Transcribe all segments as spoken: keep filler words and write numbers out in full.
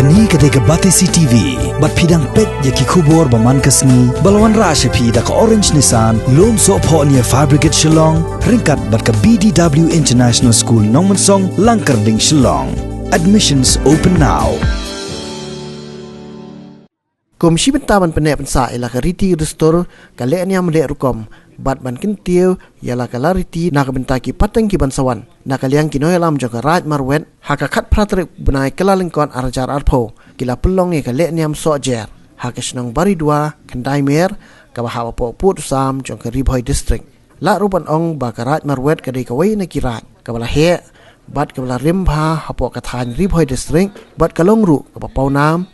Kane ka dei ka Batesi T V, bad phi dang peit ïa ki khubor ba man ka sngi, ba la wanrah sha phi da ka Orange Nissan, Lumsohphoh near Fire Brigade Shillong, ryngkat bad ka B D W International School Nongmensong, Langkyrding, Shillong. Admissions open now. Kum shi bynta ban pynneh pynsah ïa la ka riti dustur, ka lehniam leh rukom, bad ban kyntiew ïa la ka lariti na ka bynta ki pateng ki ban sa wan na ka liang ki nongïalam jong ka Raid Marwet, ha ka khatphra tarik bnai Kyllalyngkot arhajar arphew, ki la pynlong ïa ka lehniam sohjer ha ka shnong Baridua, Khyndai Mer, kaba hap hapoh Pud u Sam jong ka Ri Bhoi District. Lah ruh ban ong ba ka Raid Marwet ka dei kawei na ki raid kaba la heh bad kaba la rim bha hapoh ka thaiñ Ri Bhoi District, bad ka long ruh kaba pawnam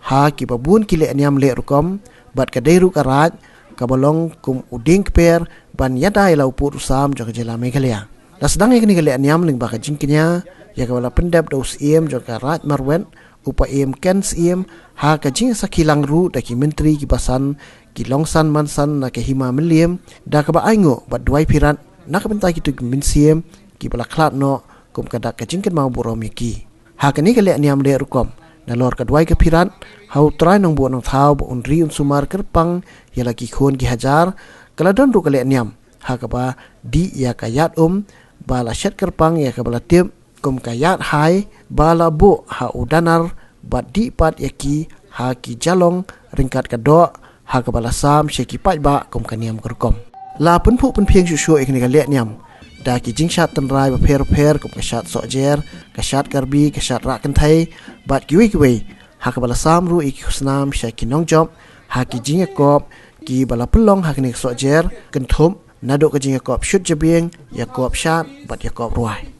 ha kiba bun ki lehniam leh rukom, bad ka dei ruh ka raid kaba long kum u dieng kper ban ïada ïa la u Pud u Sam jong ka jylla Meghalaya. La sdang ïa kane ka lehniam lyngba ka jingkñia ïa kaba la pyndep da u Syiem jong ka Raid Marwet, u Paiem Ken Syiem, ha ka jingsakhi lang ruh da ki myntri kiba san, ki longsan mansan na ka hima mylliem, da kaba ainguh bad duwai pyrshah na ka bynta kito ki mynsiem kiba la khlad noh kum ka dak ka jingkynmaw burom ïa ki. Ha kane ka lehniam leh rukom, nalor ka duwai ka pyrshah ha U Trai Nongbuh Nongthaw ba un ri un sumar kyrpang ïa la ki khun ki hajar, ka la don ruh ka lehniam ha kaba dih ïa ka ïatum ba la shet kyrpang ïa kaba la tip kum ka Ïaid Hai, ba la buh ha u Danar, bad dih pat ïa ki ha ki jalong ryngkat ka doh, ha kaba la sam sha ki paidbah kum ka niam ka rukom. La pynphuh pynphieng shuh shuh ïa kane ka lehniam da ki jingshad tynrai bapher bapher kum ka shad sohjer, ka shad Karbi, ka shad rah kynthei, bad kiwei kiwei, ha kaba la sam ruh ïa ki khusnam sha ki nongjop ha ki jingïakop kiba la pynlong ha kane ka sohjer, kynthup naduh ka jingïakop shut jabieng, ïakop shad, bad ïakop rwai.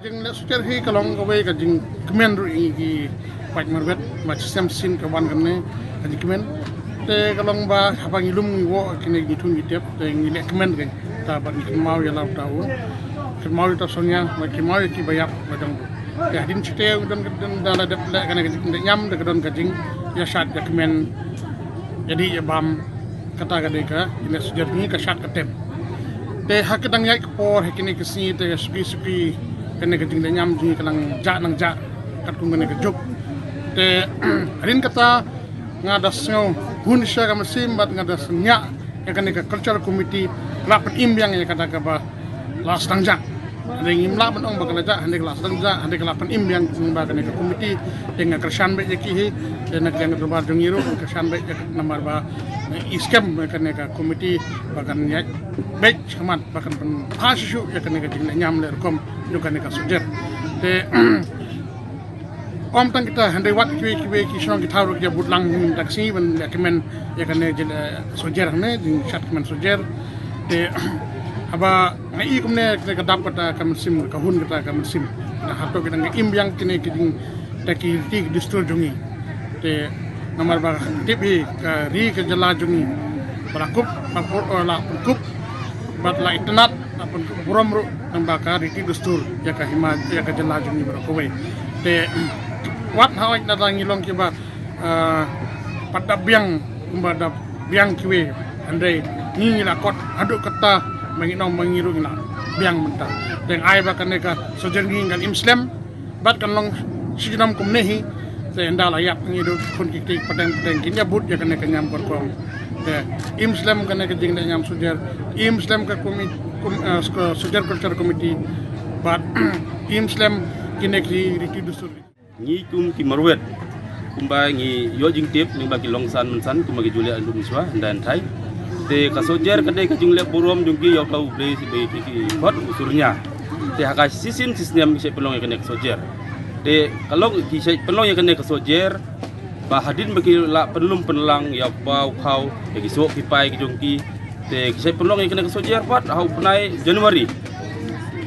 Leh sohjer hi ka long kawei ka jingkmen ruh ïa ngi ki paid marwet, ba shisien shisien ka wan kane ka jingkmen. Te ka long ba haba ngi lum ngi woh kine ki thung ki tep, te ngi leh kmen ka ta bad ngi kynmaw ïa la uta u, kynmaw ïa uta u Sonia, bad kynmaw ïa ki ba ïap ba jong u. Te hadien shiteng don ka, don da la dep leh kane ka jingdeh ñiam, da ka don ka jingïashad ïakmen, ïadih ïabam. Kata ka dei ka jingïasohjer jong ngi, ka shad ka tem. Te ha ka dang ïaid ka por ha kine ki sngi te suki suki kane ka jingdeh ñiam jong ngi ka nang jah nang jah katkum kane ka juk. Te hadien kata nga da sngewhun sha ka mynsiem bad nga da sngewbha ïa kane ka cultural committee la pynim biang ïa kata kaba la sdang jah. Hynrei ngim lah ban ong ba ka la jah, hynrei ka la sdang jah, hynrei ka la pynim biang ba kane ka committee, te nga kyrshan beit ïa ki hi, te na ka liang ka dorbar jong ngi ruh nga kyrshan beit ïa ka namar ba, eh, i skhem ïa kane ka committee ba kan ïaid beit shakhmat ba kan pynbha shuh shuh ïa kane ka jingdeh ñiam leh rukom jong kane ka sohjer. Te ym tang kita, hynrei wat kiwei kiwei ki shnong ki thaw ruh ki ïa bud lang mynta ka sngi ban ïa kmen ïa kane jingsohjer hangne, jingshad kmen sohjer. Te haba nga i kumne, kane ka dap kata ka mynsiem, ka hun kata ka mynsiem. Nga hato ki dang im biang kine ki jing, ta ki riti ki dustur jong ngi. Te namar ba tip hi ka ri ka jylla jong ngi ba la kup, ba por, eh, la pynkup bad la itynnad, la pynkup burom ruh, namar ba ka riti dustur ïa ka hima, ïa ka jylla jong ngi baroh kawei. Te wat hawai na ngi long kiba, eh, pat da biang kumba da biang kiwei, hynrei ngi ngi la kot haduh kata ba ngi ong ba ngi ruh ngi la biang mynta. Te nga ai ba kane ka sohjer ngi kan im slem bad kan long shi junom kumne hi. Te ynda la ïap ngi ruh khun ki kti pateng pateng kin ïa bud ïa kane ka ñiam kyrkong. Te im slem kane ka jingdeh ñiam sohjer, im slem ka komi-, kom-, eh, sohjer culture committee bad im slem kine ki riti dustur. Ngi kum ki marwet, kumba ngi ïoh jingtip, ngi ba ki long san mynsan, kumba ki ju leh ynda mynshuwa, ynda ynthai. Te ka sohjer ka dei ka jingleh burom jong ki ïa uta u Blei, ba ki, ki khot u Surnya. Te ha ka shisien shisnem ki shait pynlong ïa kane ka sohjer. Te ka long ki shait pynlong ïa kane ka sohjer ba hadien ba ki la pynlum pynlang ïa u kpa u khaw, ïa ki soh ki pai ki jong ki. Te ki shait pynlong ïa kane ka sohjer pat ha u bnai January.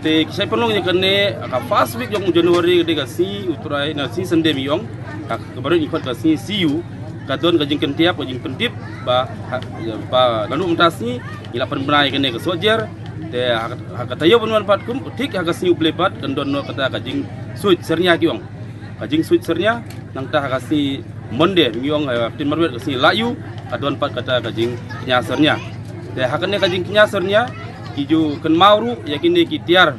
Te ki shait pynlong ïa kane ha ka first week jong u January, ka dei ka sngi u Trai, na sngi Sunday, ngi ong, ka, ka barit ngi khot ka sngi Siu. Ka don ka jingkynthiap, ka jingpyntip ba, ha, ba naduh mynta sngi ngi la pynbna ïa kane ka sohjer. Te ha, ha ka taïew ban wan pat kum thik ha ka sngi U Blei pat kan don noh kata ka jingsuid syrnia, ki ong. Ka jingsuid syrnia, nangta ha ka sngi Monday, ngi ong, eh, ha ktien marwet ka sngi Laïu, ka don pat kata ka jingkñia syrnia. Te ha kane ka jingkñia syrnia ki ju kynmaw ruh ïa kine ki tiar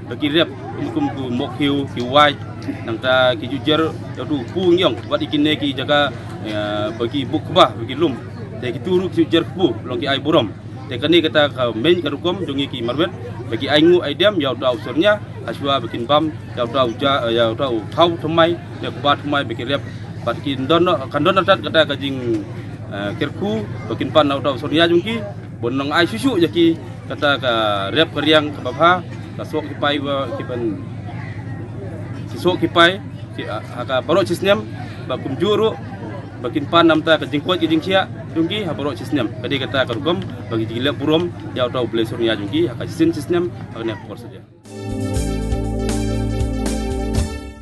ba ki rep, kum, kum ki mok khiew, ki wait, nangta ki ju jer ïa utu u kpu, ngi ong, wat ïa kine ki jaka, eh, ba ki buh kba, ba ki lum. Te kitu ruh ki ju jer kpu, long ki ai burom. Te kane kata ka mei ka rukom jong ngi ki marwet, ba ki ai nguh ai dem ïa uta u syrnia, hashwa ba kin bam ïa uta u ja, ïa uta u khaw thymmai, ïa u kba thymmai, ba ki rep. Bad kin don, kan don tad kata ka jing, eh, kyrkhu, ba kin pan ïa uta u syrnia jong ki, ban nang ai shuh shuh ïa ki kata ka rep ka riang kaba bha, ka soh ki pai ba ki ban, ki soh ki pai ki, ah, ha ka baroh shisnem, ba kumjuh ruh ba kin pan namar ka jingkoit ka jingkhiah jong ki ha baroh shisnem. Ka dei kata ka rukom ba ki jingleh burom ïa uta u Blei syrnia jong ki ha ka shisien shisnem, ha kane ka por sohjer.